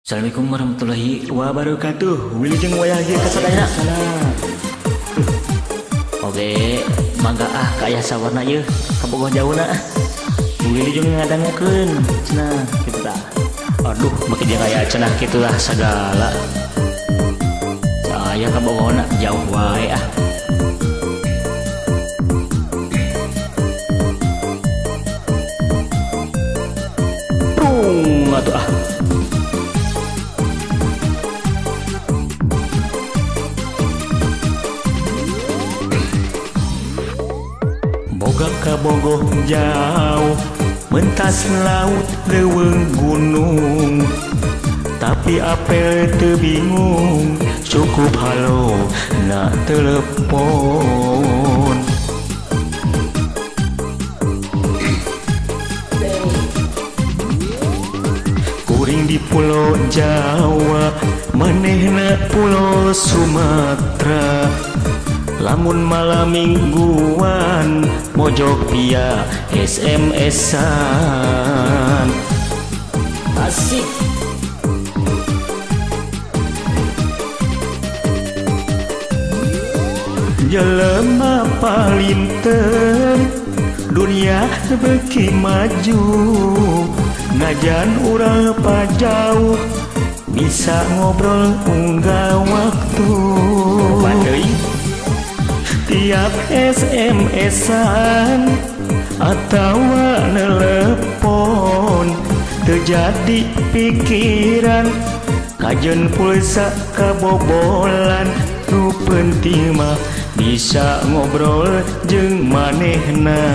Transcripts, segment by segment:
Assalamualaikum warahmatullahi wabarakatuh. Wilujeng wayah ieu kasadayana. Oke, mangga ah ka aya sawarna ieu kabogoh jauhna. Wilujeng ngadangukeun cenah kitu tah. Aduh, make jeung aya cenah kitu lah sagala. Saya kabogohna jauh wae ah. Prung atuh ah. Boga kabogoh jauh mentas laut leuweung gunung, tapi apel teu bingung cukup halo nak telepon. Kuring di pulau Jawa, manehna pulau Sumatera. Lamun malam mingguan mojok via SMS-an. Asik. Jelema palinter dunia beuki maju, najan urang pajauh bisa ngobrol unggal waktu. Tiap SMS-an atau nelepon terjadi pikiran kajen pulsa kabobolan. Nu penting mah bisa ngobrol jeung manehna.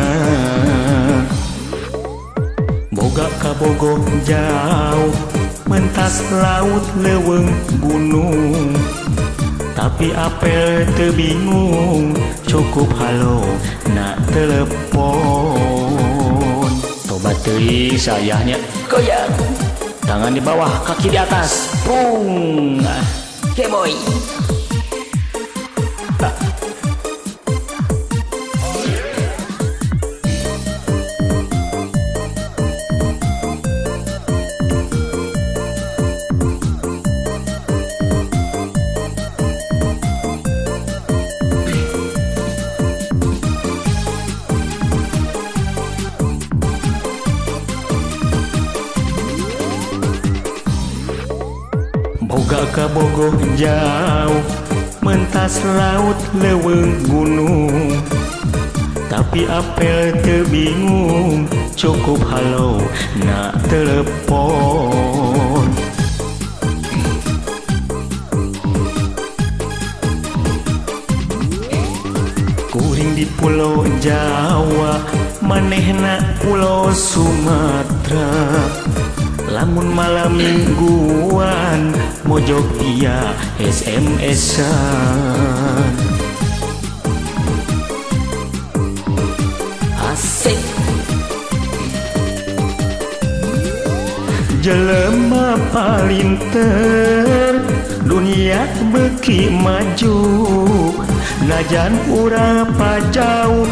Boga kabogoh jauh mentas laut leuweung gunung, tapi apel teu bingung cukup halo nak telepon. Tobat teuing sayahnya goyang, tangan di bawah kaki di atas, pung keboy. Boga kabogoh jauh mentas laut leuweung gunung, tapi apel teu bingung cukup halo nak telepon. Kuring di pulau Jawa, manehna pulau Sumatera. Lamun malam mingguan mojok via SMS-an. Asik. Jelema palinter dunia beuki maju, najan urang pajauh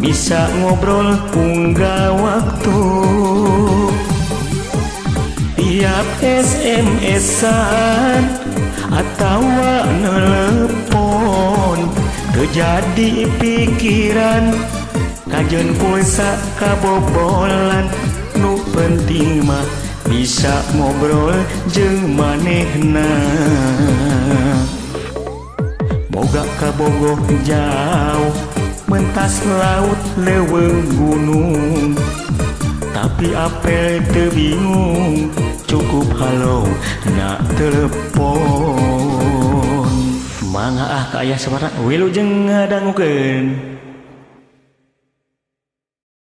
bisa ngobrol unggal waktu. Tiap SMS-an atau nelepon terjadi pikiran kajen pulsa kabobolan. Nu penting mah bisa ngobrol jeung manehna. Boga kabogoh jauh mentas laut leuweung gunung, tapi apel teu bingung cukup halo nak telepon. Mangga ah ka aya sawarna wilujeng ngadangukeun.